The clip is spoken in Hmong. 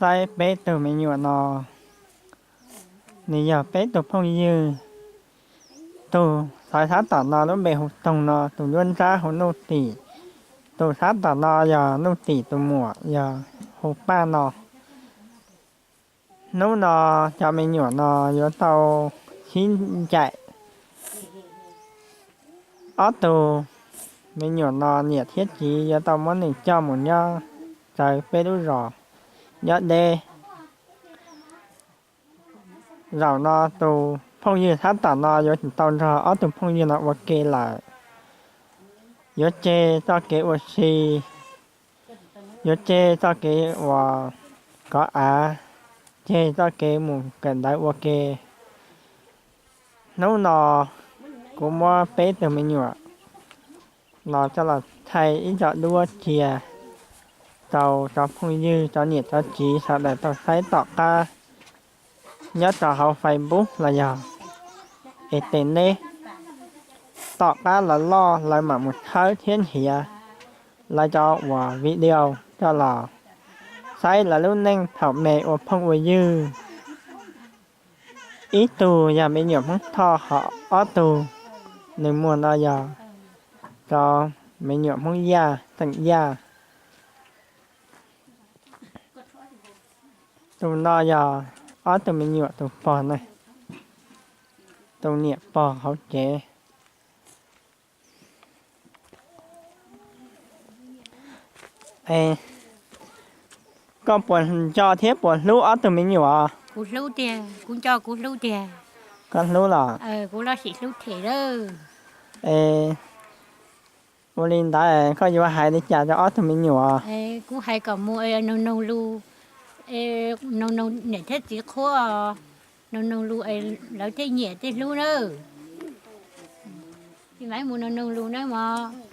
saib peb tug me nyuam no, nws yog peb tug phooj ywg. Tus xaiv sab tom no lub npe hu Toog no, tus nruab nrab hu Nuj Tim. Tus sab tom no yog Nuj Tim tus muam yog hu Paj no. Hnub no cov me nyuam no yuav tau sib ncaim. Ob tug me nyuam no niam thiab txiv yuav tau muab nws coj mus nyob raws peb lub zos nyob deb. Zaum no tus phooj ywg sab tom no yuav tsis tau nrog ob tug phooj ywg no ua ke lawm. Yuav tseg txoj kev ua si, yuav tseg txoj kev uas kov av, tseg txoj kev mus kawm ntawv ua ke. Hnub no kuv muab peb tug me nyuam no coj los thaij ib co duab cia rau cov phooj ywg, cov niam cov txiv sawv daws tau saib tom qab nyob rau hauv Facebook los yog internet. Tom qab lawv loj lawv mam mus tshawb thiab nrhiav lawv cov uas video coj los saib lawv lub neej thaum me ua phooj ua ywg. Ib tug yog me nyuam Hmoob Thoj, ho ob tug nws muag no yog cov me nyuam Hmoob Yaj, xeem Yaj. Tus no yog ob tug me nyuam tus pog na, tus niam pog hauv tsev. Koj puas nco thiab puas hlub ob tug me nyuam? Kuv hlub tiag, kuv nco kuv hlub tiag. Koj hlub los? Kuv lub siab hlub them lawm. Es ua li ntawd koj yuav hais li cas rau ob tug me nyuam? Kuv hais kom mus noog noog lus, noog noog niam thiab txiv qhuab, noog noog lus lawv thiaj nyiam thiaj hlub nawb. Mus noog noog lus nawb mog.